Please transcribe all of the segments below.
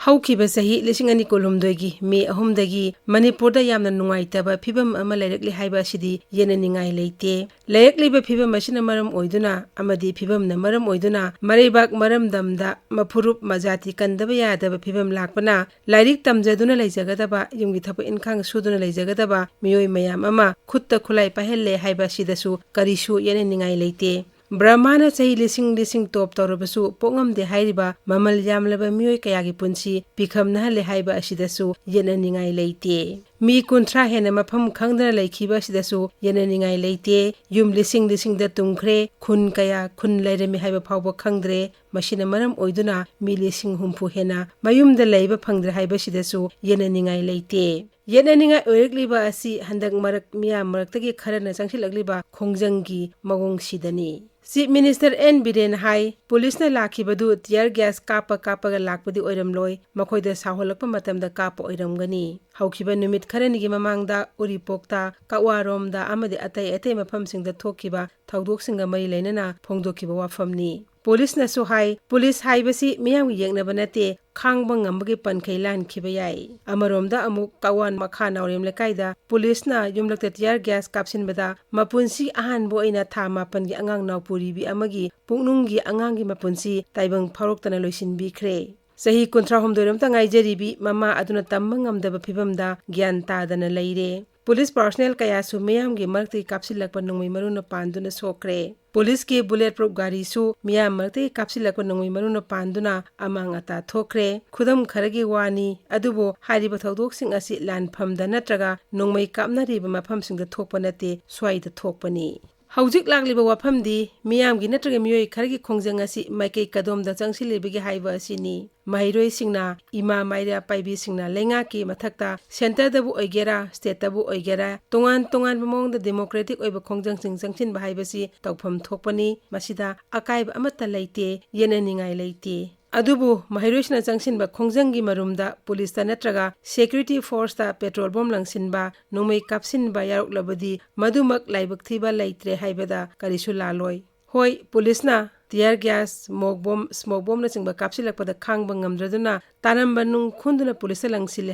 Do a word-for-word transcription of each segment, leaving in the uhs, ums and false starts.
ꯍꯧꯈꯤꯕ ꯆꯍꯤ ꯂꯤꯁꯤꯡ ꯑꯅꯤ ꯀꯨꯟꯍꯨꯝꯗꯣꯏꯒꯤ ꯃꯦ ꯑꯍꯨꯝꯗꯒꯤ ꯃꯅꯤꯄꯨꯔꯗ ꯌꯥꯝꯅ ꯅꯨꯡꯉꯥꯏꯇꯕ ꯐꯤꯕꯝ ꯑꯃ ꯂꯩꯔꯛꯂꯤ ꯍꯥꯏꯕ ꯑꯁꯤꯗꯤ ꯌꯦꯠꯅꯅꯤꯡꯉꯥꯏ ꯂꯩꯇꯦ꯫ ꯂꯩꯔꯛꯂꯤꯕ ꯐꯤꯕꯝ ꯑꯁꯤꯅ ꯃꯔꯝ ꯑꯣꯏꯗꯨꯅ ꯑꯃꯗꯤ ꯐꯤꯕꯝꯅ ꯃꯔꯝ ꯑꯣꯏꯗꯨꯅ ꯃꯔꯩꯕꯥꯛ ꯃꯔꯝꯗꯝꯗ ꯃꯐꯨꯔꯨꯞ ꯃꯖꯥꯇꯤ ꯀꯟꯗꯕ ꯌꯥꯗꯕ ꯐꯤꯕꯝ ꯂꯥꯛꯄꯅ ꯂꯥꯏꯔꯤꯛ ꯇꯝꯖꯗꯨꯅ ꯂꯩꯖꯒꯗꯕ, ꯌꯨꯝꯒꯤ ꯊꯕꯛ ꯏꯟꯈꯥꯡ ꯁꯨꯗꯨꯅ ꯂꯩꯖꯒꯗꯕ ꯃꯤꯑꯣꯏ ꯃꯌꯥꯝ ꯑꯃ ꯈꯨꯠꯇ ꯈꯨꯠꯂꯥꯏ ꯄꯥꯏꯍꯜꯂꯦ ꯍꯥꯏꯕ ꯑꯁꯤꯗꯁꯨ ꯀꯔꯤꯁꯨ ꯌꯦꯠꯅꯅꯤꯡꯉꯥꯏ ꯂꯩꯇꯦ꯫ ꯕ꯭ꯔꯍꯃꯥꯅ ꯆꯍꯤ ꯂꯤꯁꯤꯡ ꯂꯤꯁꯤꯡ ꯇꯣꯞ ꯇꯧꯔꯕꯁꯨ ꯄꯣꯛꯉꯝꯗꯦ ꯍꯥꯏꯔꯤꯕ ꯃꯃꯜ ꯌꯥꯝꯂꯕ ꯃꯤꯑꯣꯏ ꯀꯌꯥꯒꯤ ꯄꯨꯟꯁꯤ ꯄꯤꯈꯝꯅꯍꯜꯂꯦ ꯍꯥꯏꯕ ꯑꯁꯤꯗꯁꯨ ꯌꯦꯠꯅꯅꯤꯡꯉꯥꯏ ꯂꯩꯇꯦ꯫ ꯃꯤ ꯀꯨꯟꯊ꯭ꯔꯥ ꯍꯦꯟꯅ ꯃꯐꯝ ꯈꯪꯗꯅ ꯂꯩꯈꯤꯕ ꯑꯁꯤꯗꯁꯨ ꯌꯦꯠꯅꯅꯤꯡꯉꯥꯏ ꯂꯩꯇꯦ꯫ ꯌꯨꯝ ꯂꯤꯁꯤꯡ ꯂꯤꯁꯤꯡꯗ ꯇꯨꯝꯈ꯭ꯔꯦ, ꯈꯨꯟ ꯀꯌꯥ ꯈꯨꯟ ꯂꯩꯔꯝꯃꯤ ꯍꯥꯏꯕ ꯐꯥꯎꯕ ꯈꯪꯗ꯭ꯔꯦ꯫ ꯃꯁꯤꯅ ꯃꯔꯝ ꯑꯣꯏꯗꯨꯅ ꯃꯤ ꯂꯤꯁꯤꯡ ꯍꯨꯝꯐꯨ ꯍꯦꯟꯅ ꯃꯌꯨꯝꯗ ꯂꯩꯕ ꯐꯪꯗ꯭ꯔꯦ ꯍꯥꯏꯕꯁꯤꯗꯁꯨ ꯌꯦꯠꯅꯅꯤꯡꯉꯥꯏ ꯂꯩꯇꯦ꯫ ꯌꯦꯠꯅꯅꯤꯡꯉꯥꯏ ꯑꯣꯏꯔꯛꯂꯤꯕ ꯑꯁꯤ ꯍꯟꯗꯛ ꯃꯔꯛ ꯃꯤꯌꯥꯝ ꯃꯔꯛꯇꯒꯤ ꯈꯔꯅ ꯆꯪꯁꯤꯜꯂꯛꯂꯤꯕ ꯈꯣꯡꯖꯪꯒꯤ ꯃꯑꯣꯡꯁꯤꯗꯅꯤ꯫ ꯆꯤꯐ ꯃꯤꯅꯤꯁꯇꯔ ꯑꯦꯟ ꯕꯤꯔꯦꯟ ꯍꯥꯏ, ꯄꯨꯂꯤꯁꯅ ꯂꯥꯛꯈꯤꯕꯗꯨ ꯇꯤꯌꯔ ꯒ꯭ꯌꯥꯁ ꯀꯥꯞꯄ ꯀꯥꯞꯄꯒ ꯂꯥꯛꯄꯗꯤ ꯑꯣꯏꯔꯝꯂꯣꯏ, ꯃꯈꯣꯏꯗ ꯁꯥꯎꯍꯜꯂꯛꯄ ꯃꯇꯝꯗ ꯀꯥꯞꯄ ꯑꯣꯏꯔꯝꯒꯅꯤ꯫ ꯍꯧꯈꯤꯕ ꯅꯨꯃꯤꯠ ꯈꯔꯅꯤꯒꯤ ꯃꯃꯥꯡꯗ ꯎꯔꯤꯄꯣꯛꯇ, ꯀꯛꯋꯥꯔꯣꯝꯗ ꯑꯃꯗꯤ ꯑꯇꯩ ꯑꯇꯩ ꯃꯐꯝꯁꯤꯡꯗ ꯊꯣꯛꯈꯤꯕ ꯊꯧꯗꯣꯛꯁꯤꯡꯒ ꯃꯔꯤ ꯂꯩꯅꯅ ꯐꯣꯡꯗꯣꯛꯈꯤꯕ ꯋꯥꯐꯝꯅꯤ꯫ ꯄꯨꯂꯤꯁꯅꯁꯨ ꯍꯥꯏ, ꯄꯨꯂꯤꯁ ꯍꯥꯏꯕꯁꯤ ꯃꯤꯌꯥꯝꯒꯤ ꯌꯦꯛꯅꯕ ꯅꯠꯇꯦ, ꯈꯥꯡꯕ ꯉꯝꯕꯒꯤ ꯄꯟꯈꯩ ꯂꯥꯟꯈꯤꯕ ꯌꯥꯏ꯫ ꯑꯃꯔꯣꯝꯗ ꯑꯃꯨꯛ ꯀꯛꯋꯥ ꯃꯈꯥ ꯅꯥꯎꯔꯦꯝ ꯂꯩꯀꯥꯏꯗ ꯄꯨꯂꯤꯁꯅ ꯌꯨꯝꯂꯛꯇ ꯇꯤꯌꯔ ꯒ꯭ꯌꯥꯁ ꯀꯥꯞꯁꯤꯟꯕꯗ ꯃꯄꯨꯟꯁꯤ ꯑꯍꯥꯟꯕ ꯑꯣꯏꯅ ꯊꯥ ꯃꯥꯄꯟꯒꯤ ꯑꯉꯥꯡ ꯅꯥꯎꯄꯨꯔꯤꯕꯤ ꯑꯃꯒꯤ ꯄꯨꯛꯅꯨꯡꯒꯤ ꯑꯉꯥꯡꯒꯤ ꯃꯄꯨꯟꯁꯤ ꯇꯥꯏꯕꯪ ꯐꯥꯎꯔꯛꯇꯅ ꯂꯣꯏꯁꯤꯟꯕꯤꯈ꯭ꯔꯦ꯫ ꯆꯍꯤ ꯀꯨꯟꯊ꯭ꯔꯥ ꯍꯨꯝꯗꯣꯏꯔꯣꯝꯇ ꯉꯥꯏꯖꯔꯤꯕꯤ ꯃꯃꯥ ꯑꯗꯨꯅ ꯇꯝꯕ ꯉꯝꯗꯕ ꯐꯤꯕꯝꯗ ꯒ꯭ꯌꯥꯟ ꯇꯥꯗꯅ ꯂꯩꯔꯦ꯫ ꯄꯨꯂꯤꯁ ꯄꯥꯔꯁꯣꯅꯦꯜ ꯀꯌꯥꯁꯨ ꯃꯤꯌꯥꯝꯒꯤ ꯃꯔꯛꯇꯒꯤ ꯀꯥꯞꯁꯤꯜꯂꯛꯄ ꯅꯣꯡꯃꯩ ꯃꯔꯨꯅ ꯄꯥꯟꯗꯨꯅ ꯁꯣꯛꯈ꯭ꯔꯦ꯫ ꯄꯨꯂꯤꯁꯀꯤ ꯕꯨꯂꯦꯠ ꯄ꯭ꯔꯨꯐ ꯒꯥꯔꯤꯁꯨ ꯃꯤꯌꯥꯝ ꯃꯔꯛꯇꯒꯤ ꯀꯥꯞꯁꯤꯜꯂꯛꯄ ꯅꯣꯡꯃꯩ ꯃꯔꯨꯅ ꯄꯥꯟꯗꯨꯅ ꯑꯃꯥꯡ ꯑꯇꯥ ꯊꯣꯛꯈ꯭ꯔꯦ꯫ ꯈꯨꯗꯝ ꯈꯔꯒꯤ ꯋꯥꯅꯤ, ꯑꯗꯨꯕꯨ ꯍꯥꯏꯔꯤꯕ ꯊꯧꯗꯣꯛꯁꯤꯡ ꯑꯁꯤ ꯂꯥꯟꯐꯝꯗ ꯅꯠꯇ꯭ꯔꯒ ꯅꯣꯡꯃꯩ ꯀꯥꯞꯅꯔꯤꯕ ꯃꯐꯝꯁꯤꯡꯗ ꯊꯣꯛꯄ ꯅꯠꯇꯦ, ꯁ꯭ꯋꯥꯏꯗ ꯊꯣꯛꯄꯅꯤ꯫ ꯍꯧꯖꯤꯛ ꯂꯥꯛꯂꯤꯕ ꯋꯥꯐꯝꯗꯤ ꯃꯤꯌꯥꯝꯒꯤ ꯅꯠꯇ꯭ꯔꯒ ꯃꯤꯑꯣꯏ ꯈꯔꯒꯤ ꯈꯣꯡꯖꯪ ꯑꯁꯤ ꯃꯥꯏꯀꯩ ꯀꯗꯣꯝꯗ ꯆꯪꯁꯤꯜꯂꯤꯕꯒꯦ ꯍꯥꯏꯕ ꯑꯁꯤꯅꯤ꯫ ꯃꯍꯩꯔꯣꯏꯁꯤꯡꯅ, ꯏꯃꯥ ꯃꯥꯏꯔꯥ ꯄꯥꯏꯕꯤꯁꯤꯡꯅ ꯂꯩꯉꯥꯛꯀꯤ ꯃꯊꯛꯇ ꯁꯦꯟꯇꯔꯗꯕꯨ ꯑꯣꯏꯒꯦꯔꯥ, ꯁ꯭ꯇꯦꯠꯇꯕꯨ ꯑꯣꯏꯒꯦꯔꯥ, ꯇꯣꯉꯥꯟ ꯇꯣꯉꯥꯟꯕ ꯃꯑꯣꯡꯗ ꯗꯦꯃꯣꯀ꯭ꯔꯦꯇꯤꯛ ꯑꯣꯏꯕ ꯈꯣꯡꯖꯪꯁꯤꯡ ꯆꯪꯁꯤꯟꯕ ꯍꯥꯏꯕꯁꯤ ꯇꯧꯐꯝ ꯊꯣꯛꯄꯅꯤ꯫ ꯃꯁꯤꯗ ꯑꯀꯥꯏꯕ ꯑꯃꯠꯇ ꯂꯩꯇꯦ, ꯌꯦꯠꯅꯅꯤꯡꯉꯥꯏ ꯂꯩꯇꯦ꯫ ꯑꯗꯨꯕꯨ ꯃꯍꯩꯔꯣꯏꯁꯤꯡꯅ ꯆꯪꯁꯤꯟꯕ ꯈꯣꯡꯖꯪꯒꯤ ꯃꯔꯨꯝꯗ ꯄꯨꯂꯤꯁꯇ ꯅꯠꯇ꯭ꯔꯒ ꯁꯦꯀ꯭ꯌꯨꯔꯤꯇꯤ ꯐꯣꯔꯁꯇ ꯄꯦꯇ꯭ꯔꯣꯜ ꯕꯣꯝ ꯂꯪꯁꯤꯟꯕ, ꯅꯣꯡꯃꯩ ꯀꯥꯞꯁꯤꯟꯕ ꯌꯥꯎꯔꯛꯂꯕꯗꯤ ꯃꯗꯨꯃꯛ ꯂꯥꯏꯕꯛ ꯊꯤꯕ ꯂꯩꯇ꯭ꯔꯦ ꯍꯥꯏꯕꯗ ꯀꯔꯤꯁꯨ ꯂꯥꯜꯂꯣꯏ꯫ ꯍꯣꯏ, ꯄꯨꯂꯤꯁꯅ tear gas, smoke bomb, smoke bombꯅꯆꯤꯡꯕ ꯀꯥꯞꯁꯤꯜꯂꯛꯄꯗ ꯈꯥꯡꯕ ꯉꯝꯗ꯭ꯔꯗꯨꯅ ꯇꯥꯔꯝꯕ ꯅꯨꯡ ꯈꯨꯟꯗꯨꯅ ꯄꯨꯂꯤꯁꯇ ꯂꯪꯁꯤꯜꯂꯦ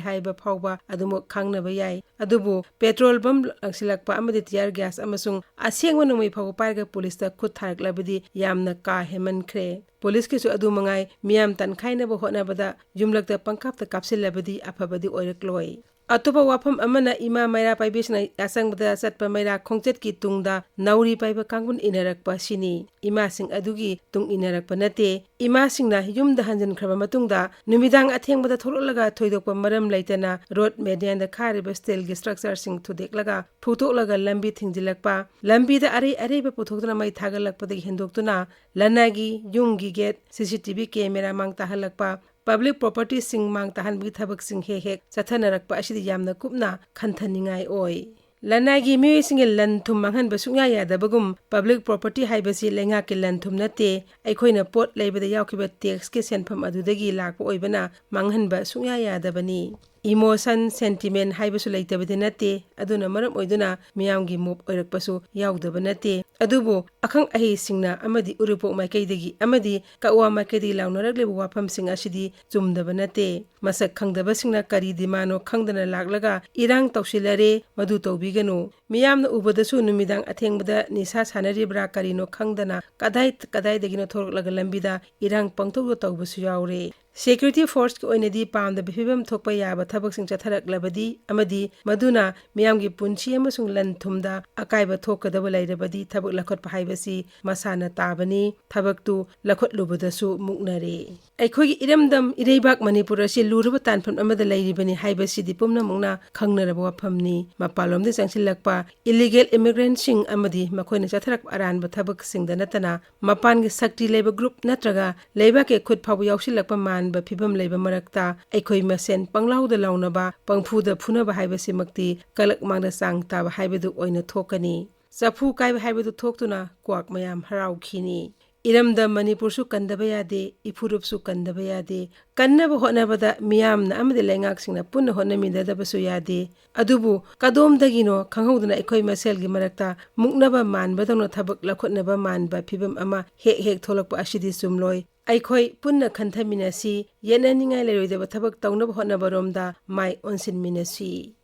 ꯍꯥꯏꯕ ꯐꯥꯎꯕ ꯑꯗꯨꯃꯛ ꯈꯪꯅꯕ ꯌꯥꯏ꯫ ꯑꯗꯨꯕꯨ ꯄꯦꯇ꯭ꯔꯣꯜ ꯕꯝ ꯂꯪꯁꯤꯜꯂꯛꯄ ꯑꯃꯗꯤ tear gas ꯑꯃꯁꯨꯡ ꯑꯁꯦꯡꯕ ꯅꯣꯡꯃꯩ ꯐꯥꯎꯕ ꯄꯥꯏꯔꯒ ꯄꯨꯂꯤꯁꯇ ꯈꯨꯠ ꯊꯥꯔꯛꯂꯕꯗꯤ ꯌꯥꯝꯅ ꯀꯥ ꯍꯦꯟꯃꯟꯈ꯭ꯔꯦ꯫ ꯄꯨꯂꯤꯁꯀꯤꯁꯨ ꯑꯗꯨ ꯃꯉꯥꯏ, ꯃꯤꯌꯥꯝ ꯇꯥꯟꯈꯥꯏꯅꯕ ꯍꯣꯠꯅꯕꯗ ꯌꯨꯝꯂꯛꯇ ꯄꯪꯀꯥꯞꯇ ꯀꯥꯞꯁꯤꯜꯂꯕꯗꯤ ꯑꯐꯕꯗꯤ ꯑꯣꯏꯔꯛꯂꯣꯏ꯫ ꯑꯇꯣꯞꯄ ꯋꯥꯐꯝ ꯑꯃꯅ ꯏꯃꯥ ꯃꯩꯔꯥ ꯄꯥꯏꯕꯤꯁꯤꯡꯅ ꯌꯥꯆꯪꯕꯗ ꯆꯠꯄ ꯃꯩꯔꯥ ꯈꯣꯡꯆꯠꯀꯤ ꯇꯨꯡꯗ ꯅꯥꯎꯔꯤ ꯄꯥꯏꯕ ꯀꯥꯡꯕꯨꯅ ꯏꯟꯅꯔꯛꯄ ꯑꯁꯤꯅꯤ꯫ ꯏꯃꯥꯁꯤꯡ ꯑꯗꯨꯒꯤ ꯇꯨꯡ ꯏꯟꯅꯔꯛꯄ ꯅꯠꯇꯦ꯫ ꯏꯃꯥꯁꯤꯡꯅ ꯌꯨꯝꯗ ꯍꯟꯖꯤꯟꯈ꯭ꯔꯕ ꯃꯇꯨꯡꯗ ꯅꯨꯃꯤꯗꯥꯡ ꯑꯊꯦꯡꯕꯗ ꯊꯣꯛꯂꯛꯂꯒ ꯊꯣꯏꯗꯣꯛꯄ ꯃꯔꯝ ꯂꯩꯇꯅ ꯔꯣꯗ ꯃꯦꯗꯤꯌꯟꯗ ꯈꯥꯔꯤꯕ ꯁ꯭ꯇꯤꯜꯒꯤ ꯁ꯭ꯇ꯭ꯔꯛꯆꯔꯁꯤꯡ ꯊꯨꯗꯦꯛꯂꯒ ꯐꯨꯛꯇꯣꯛꯂꯒ ꯂꯝꯕꯤ ꯊꯤꯡꯖꯤꯜꯂꯛꯄ, ꯂꯝꯕꯤꯗ ꯑꯔꯩ ꯑꯔꯩꯕ ꯄꯨꯊꯣꯛꯇꯨꯅ ꯃꯩ ꯊꯥꯒꯠꯂꯛꯄꯗꯒꯤ ꯍꯦꯟꯗꯣꯛꯇꯨꯅ ꯂꯅꯥꯏꯒꯤ ꯌꯨꯝꯒꯤ ꯒꯦꯠ, ꯁꯤ ꯁꯤ ꯇꯤ ꯚꯤ ꯀꯦꯃꯦꯔꯥ ꯃꯥꯡ ꯇꯥꯍꯜꯂꯛꯄ, ꯄꯕ꯭ꯂꯤꯛ ꯄ꯭ꯔꯣꯄꯔꯇꯤꯁꯤꯡ ꯃꯥꯡ ꯇꯥꯍꯟꯕꯒꯤ ꯊꯕꯛꯁꯤꯡ ꯍꯦꯛ ꯍꯦꯛ ꯆꯠꯊꯅꯔꯛꯄ ꯑꯁꯤꯗꯤ ꯌꯥꯝꯅ ꯀꯨꯞꯅ ꯈꯟꯊꯅꯤꯡꯉꯥꯏ ꯑꯣꯏ꯫ ꯂꯅꯥꯏꯒꯤ ꯃꯤꯑꯣꯏꯁꯤꯡꯒꯤ ꯂꯟ ꯊꯨꯝ ꯃꯥꯡꯍꯟꯕ ꯁꯨꯡꯌꯥ ꯌꯥꯗꯕꯒꯨꯝ, ꯄꯕ꯭ꯂꯤꯛ ꯄ꯭ꯔꯣꯄꯔꯇꯤ ꯍꯥꯏꯕꯁꯤ ꯂꯩꯉꯥꯛꯀꯤ ꯂꯟ ꯊꯨꯝ ꯅꯠꯇꯦ꯫ ꯑꯩꯈꯣꯏꯅ ꯄꯣꯠ ꯂꯩꯕꯗ ꯌꯥꯎꯈꯤꯕ ꯇꯦꯛꯁꯀꯤ ꯁꯦꯟꯐꯝ ꯑꯗꯨꯗꯒꯤ ꯂꯥꯛꯄ ꯑꯣꯏꯕꯅ ꯃꯥꯡꯍꯟꯕ ꯁꯨꯡꯌꯥ ꯌꯥꯗꯕꯅꯤ꯫ ꯏꯃꯣꯁꯟ, ꯁꯦꯟꯇꯤꯃꯦꯟ ꯍꯥꯏꯕꯁꯨ ꯂꯩꯇꯕꯗꯤ ꯅꯠꯇꯦ꯫ ꯑꯗꯨꯅ ꯃꯔꯝ ꯑꯣꯏꯗꯨꯅ ꯃꯤꯌꯥꯝꯒꯤ ꯃꯣꯞ ꯑꯣꯏꯔꯛꯄꯁꯨ ꯌꯥꯎꯗꯕ ꯅꯠꯇꯦ꯫ ꯑꯗꯨꯕꯨ ꯑꯈꯪ ꯑꯍꯩꯁꯤꯡꯅ ꯑꯃꯗꯤ ꯎꯔꯤꯄꯣꯛ ꯃꯥꯏꯀꯩꯗꯒꯤ ꯑꯃꯗꯤ ꯀꯛꯋꯥ ꯃꯥꯏꯀꯩꯗꯒꯤ ꯂꯥꯎꯅꯔꯛꯂꯤꯕ ꯋꯥꯐꯝꯁꯤꯡ ꯑꯁꯤꯗꯤ ꯆꯨꯝꯗꯕ ꯅꯠꯇꯦ꯫ ꯃꯁꯛ ꯈꯪꯗꯕꯁꯤꯡꯅ ꯀꯔꯤ ꯗꯤꯃꯥꯟꯅꯣ ꯈꯪꯗꯅ ꯂꯥꯛꯂꯒ ꯏꯔꯥꯡ ꯇꯧꯁꯤꯜꯂꯔꯦ, ꯃꯗꯨ ꯇꯧꯕꯤꯒꯅꯨ꯫ ꯃꯤꯌꯥꯝꯅ ꯎꯕꯗꯁꯨ ꯅꯨꯃꯤꯗꯥꯡ ꯑꯊꯦꯡꯕꯗ ꯅꯤꯁꯥ ꯁꯥꯟꯅꯔꯤꯕ꯭ꯔꯥ ꯀꯔꯤꯅꯣ ꯈꯪꯗꯅ ꯀꯗꯥꯏ ꯀꯗꯥꯏꯗꯒꯤꯅꯣ ꯊꯣꯛꯂꯛꯂꯒ ꯂꯝꯕꯤꯗ ꯏꯔꯥꯡ ꯄꯪꯇꯧꯗ ꯇꯧꯕꯁꯨ ꯌꯥꯎꯔꯦ꯫ ꯁꯦꯀ꯭ꯌꯨꯔꯤꯇꯤ ꯐꯣꯔꯁꯀꯤ ꯑꯣꯏꯅꯗꯤ ꯄꯥꯝꯗꯕ ꯐꯤꯕꯝ ꯊꯣꯛꯄ ꯌꯥꯕ ꯊꯕꯛꯁꯤꯡ ꯆꯠꯊꯔꯛꯂꯕꯗꯤ ꯑꯃꯗꯤ ꯃꯗꯨꯅ ꯃꯤꯌꯥꯝꯒꯤ ꯄꯨꯟꯁꯤ ꯑꯃꯁꯨꯡ ꯂꯟ ꯊꯨꯝꯗ ꯑꯀꯥꯏꯕ ꯊꯣꯛꯀꯗꯕ ꯂꯩꯔꯕꯗꯤ ꯊꯕꯛ ꯂꯧꯈꯠꯄ ꯍꯥꯏꯕꯁꯤ ꯃꯁꯥꯅ ꯇꯥꯕꯅꯤ꯫ ꯊꯕꯛꯇꯨ ꯂꯧꯈꯠꯂꯨꯕꯗꯁꯨ ꯃꯨꯛꯅꯔꯦ꯫ ꯑꯩꯈꯣꯏꯒꯤ ꯏꯔꯝꯗꯝ ꯏꯔꯩꯕꯥꯛ ꯃꯅꯤꯄꯨꯔ ꯑꯁꯤ ꯂꯨꯔꯕ ꯇꯥꯟꯐꯝ ꯑꯃꯗ ꯂꯩꯔꯤꯕꯅꯤ ꯍꯥꯏꯕꯁꯤꯗꯤ ꯄꯨꯝꯅꯃꯛꯅ ꯈꯪꯅꯔꯕ ꯋꯥꯐꯝꯅꯤ꯫ ꯃꯄꯥꯟꯂꯣꯝꯗꯒꯤ ꯆꯪꯁꯤꯜꯂꯛꯄ ꯏꯂꯤꯒꯦꯜ ꯏꯃꯤꯒ꯭ꯔꯦꯟꯠꯁꯤꯡ ꯑꯃꯗꯤ ꯃꯈꯣꯏꯅ ꯆꯠꯊꯔꯛꯄ ꯑꯔꯥꯟꯕ ꯊꯕꯛꯁꯤꯡꯗ ꯅꯠꯇꯅ ꯃꯄꯥꯟꯒꯤ ꯁꯛꯇꯤ ꯂꯩꯕ ꯒ꯭ꯔꯨꯞ ꯅꯠꯇ꯭ꯔꯒ ꯂꯩꯕꯥꯛꯀꯤ ꯈꯨꯠ ꯐꯥꯎꯕ ꯌꯥꯎꯁꯤꯜꯂꯛꯄ ꯃꯥꯟꯕ ꯐꯤꯕꯝ ꯂꯩꯕ ꯃꯔꯛꯇ ꯑꯩꯈꯣꯏ ꯃꯁꯦꯟ ꯄꯪꯂꯥꯎꯗ ꯂꯥꯎꯅꯕ, ꯄꯪꯐꯨꯗ ꯐꯨꯅꯕ ꯍꯥꯏꯕꯁꯤꯃꯛꯇꯤ ꯀꯂꯛ ꯃꯥꯡꯗ ꯆꯥꯡ ꯇꯥꯕ ꯍꯥꯏꯕꯗꯨ ꯑꯣꯏꯅ ꯊꯣꯛꯀꯅꯤ꯫ ꯆꯐꯨ ꯀꯥꯏꯕ ꯍꯥꯏꯕꯗꯨ ꯊꯣꯛꯇꯨꯅ ꯀ꯭ꯋꯥꯛ ꯃꯌꯥꯝ ꯍꯔꯥꯎꯈꯤꯅꯤ꯫ ꯏꯔꯝꯗꯝ ꯃꯅꯤꯄꯨꯔꯁꯨ ꯀꯟꯗꯕ ꯌꯥꯗꯦ, ꯏꯐꯨꯔꯨꯞꯁꯨ ꯀꯟꯗꯕ ꯌꯥꯗꯦ꯫ ꯀꯟꯅꯕ ꯍꯣꯠꯅꯕꯗ ꯃꯤꯌꯥꯝꯅ ꯑꯃꯗꯤ ꯂꯩꯉꯥꯛꯁꯤꯡꯅ ꯄꯨꯟꯅ ꯍꯣꯠꯅꯃꯤꯟꯅꯗꯕꯁꯨ ꯌꯥꯗꯦ꯫ ꯑꯗꯨꯕꯨ ꯀꯗꯣꯝꯗꯒꯤꯅꯣ ꯈꯪꯍꯧꯗꯅ ꯑꯩꯈꯣꯏ ꯃꯁꯦꯜꯒꯤ ꯃꯔꯛꯇ ꯃꯨꯛꯅꯕ ꯃꯥꯟꯕꯗꯧꯅ ꯊꯕꯛ ꯂꯧꯈꯠꯅꯕ ꯃꯥꯟꯕ ꯐꯤꯕꯝ ꯑꯃ ꯍꯦꯛ ꯍꯦꯛ ꯊꯣꯛꯂꯛꯄ ꯑꯁꯤꯗꯤ ꯆꯨꯝꯂꯣꯏ꯫ ꯑꯩꯈꯣꯏ ꯄꯨꯟꯅ ꯈꯟꯊꯃꯤꯟꯅꯁꯤ, ꯌꯦꯠꯅꯅꯤꯡꯉꯥꯏ ꯂꯩꯔꯣꯏꯗꯕ ꯊꯕꯛ ꯇꯧꯅꯕ ꯍꯣꯠꯅꯕꯔꯣꯝꯗ ꯃꯥꯏ ꯑꯣꯟꯁꯤꯟꯃꯤꯟꯅꯁꯤ꯫